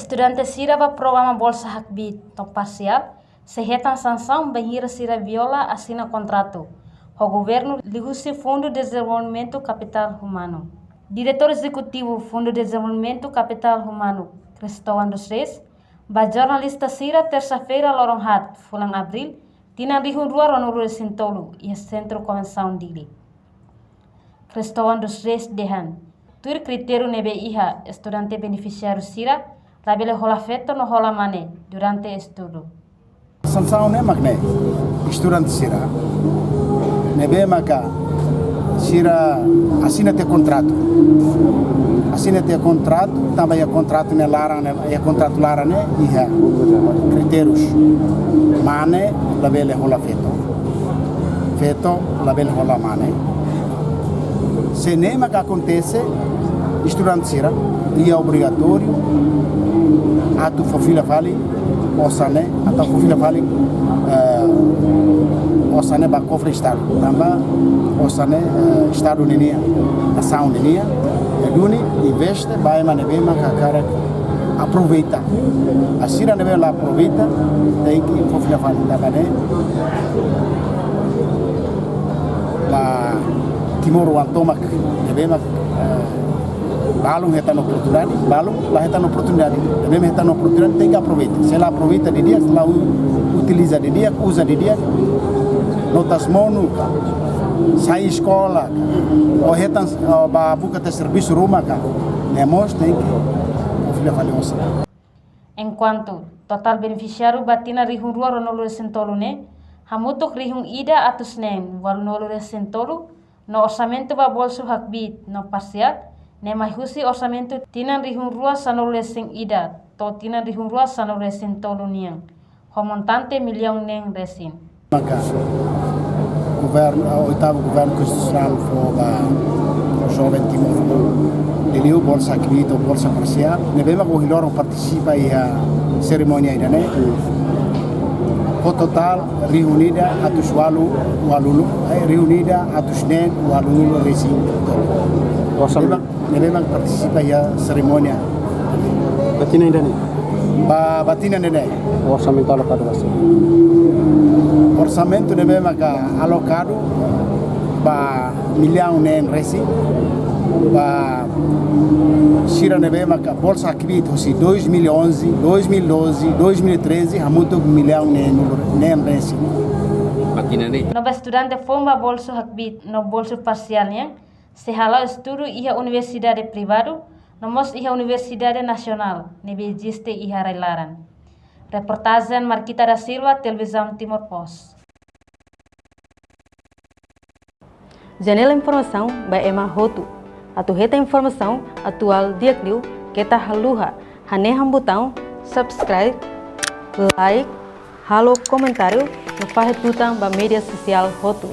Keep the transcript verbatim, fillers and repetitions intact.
Estudante sira ba programa Bolsa Hakbiit no Parsiál sei hetan sansaun bainhira sira viola asina kontratu ho governu liuhusi Fundu Dezenvolvimentu Kapitál Umanu. Diretór Ezekutivu Fundu Dezenvolvimentu Kapitál Umanu, Cristóvão dos Reis, ba jornalista sira tersa-feira loron haat, fulan Abríl, tinan rihun rua ruanulu-resin-tolu, iha Sentru Konvensaun Dili. Cristóvão dos Reis dehan, tuir kritériu ne'ebé iha, estudante benefisiáriu sira labele hola feto no hola mane durante estudu. Sansaun ne'e mak ne'e, estudante sira ne'ebé maka sira asina tiha kontratu. Asina tiha kontratu, tanba iha kontratu ne'e laran ne'e, iha kontratu laran ne'e iha kritérius. Mane labele hola feto. Feto labele hola mane. Se ne'e maka akontese, estudante sira iha obrigatóriu atu fó fila fali osan ne'e, atu fó fila fali, eh, osan ne'e ba kofre Estadu. Tanba osan ne'e, eh, Estadu ninian, nasaun ninian, e duni investe ba ema ne'ebé maka hakarak aproveita. Ba sira ne'ebé la aproveita, tenke fó fila fali, tanba ne'e ba timoroan tomak ne'ebé mak, eh, balun hetan oportunidade, balun la hetan oportunidade. Ne'ebé mak hetan oportunidade tenke aproveita. Se la aproveita didi'ak, se la u-, utiliza didi'ak, uza didi'ak, notas monu ka, sai eskola ka, ou hetan, ou ba buka tiha servisu ruma ka, ne'e mós tenke fó fila fali osan. Enkuantu totál benefisiáriu ba tinan rihun rua ruanulu-resin-tolu ne'e hamutuk rihun ida atus neen ualunulu-resin-tolu, no orsamentu ba bolsu hakbiit no parsiál ne'e mai husi orsamentu tinan rihun rua sanulu-resin-ida to'o tinan rihun rua sanulu-resin-tolu nian, ho montante millaun neen resin. Maka governu, ah, oitavu governu konstitusionál fó ba joven Timor, liuliu bolsa hakbiit ou bolsa parsiál, ne'ebé mak ohin loron partisipa iha serimónia ida-ne'e. Ho totál rihun ida atus ualu, ualulu, eh, rihun ida atus neen ualunulu-resin-tolu. Osan ne'ebé mak, ne'ebé mak partisipa iha serimónia. Ba tinan ida-ne'e? Ba, ba tinan ida-ne'e. Orsamentu alokadu ba saida? Orsamentu ne'ebé maka alokadu ba millaun neen resin, ba sira ne'ebé maka bolsa hakbiit husi dois mil e onze, dois mil e doze, dois mil e treze, hamutuk millaun neen, neen resin. Ba tinan ne'e? No ba estudante foun ba bolsu hakbiit no bolsu parsiál nian, sei hala'o estudu iha universidade privadu, no mós iha universidade nasionál ne'ebé eziste iha rai-laran. Reportajen Marquita da Silva, Televizaun Timor Post. Janela informasaun ba ema hotu. Atu hetan informasaun atuál di'ak liu, keta haluha hanehan butaun subscribe, like, halo komentáriu, no fahe tutan ba média sosiál hotu.